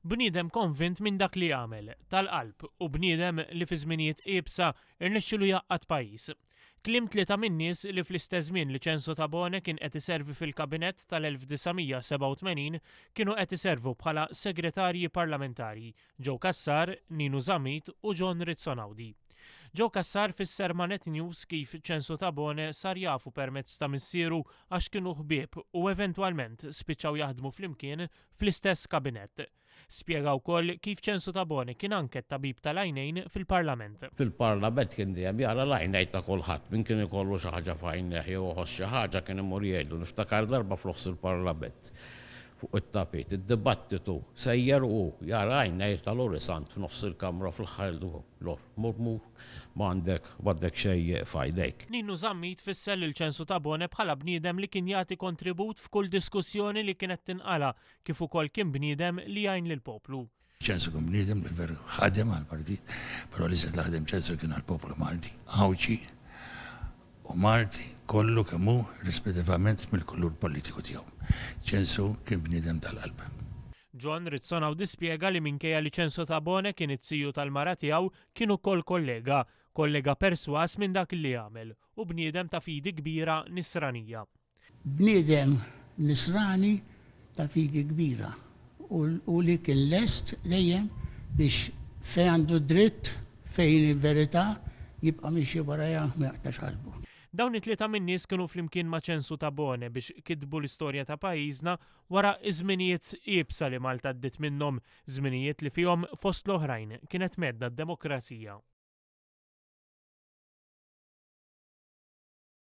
Bniedem konvint minn dak li jagħmel, tal-qalb u bniedem li fi żminijiet iebsa rnexxielu jgħaqqad pajjiż. Kliem tlieta min-nies li fl-istess żmien li Censo Tabone kien qed iservi fil-Kabinett tal-1987 kienu qed iservu bħala Segretarji Parlamentari, Joe Cassar, Ninu Zammit u John Rizzo Naudi. Joe Cassar fisser ma' Net News kif Censo Tabone sar jafu permezz ta' missieru għax kienu ħbieb u eventwalment spiċċaw jaħdmu flimkien fl-istess kabinett. Spjega wkoll kif Ċensu Tabone kien anke t-tabib tal-għajnejn fil-Parlament. Fil-Parlament kien dejjem jara l-għajnejn ta' kulħadd. Min kien ikollu xi ħaġa f'għajnejh jew iħoss xi ħaġa kien imur jgħidlu. Niftakar darba f'nofs il-Parlament fuq it-tapit, id-dibattitu sejjer u hu jara għajnejh ta' Lorry Sant f'nofs il-Kamra fl-aħħar jgħidlu, Lor, mur mur, m'għandek m'għandek xejn f'għajnejk. Ninu Zammit fisser lil Ċensu Tabone bħala bniedem li kien jagħti kontribut f'kull diskussjoni li kienet tinqala' kif ukoll kien bniedem li jgħin lill-poplu. Ċensu kien bniedem li veru ħadem għall-partit, però l-iżjed li ħadem Ċensu kien għall-poplu Malti, Għawdxi u Malti kollu kemm hu rispettivament mill-kulur politiku tiegħu. Ċensu kien bniedem tal-qalb. John Rizzo Naudi spjega li minkejja li Censo Tabone kien iz-ziju tal-mara tiegħu, kien ukoll kollega, kollega persważ minn dak li jagħmel u bniedem ta' fidi kbira Nisranija. Bniedem Nisrani ta' fidi kbira u li kien lest dejjem biex fejn għandu d-dritt, fejn hi l-verità, jibqa' miexi warajha ma jaqtax qalbu. Dawn it-tlieta min-nies kienu flimkien ma' Ċensu Tabone biex kitbu l-istorja ta' pajjiżna wara ż-żminijiet iebsa li Malta għaddiet minnhom, żminijiet li fihom fost l-oħrajn kienet mhedda d-demokrazija.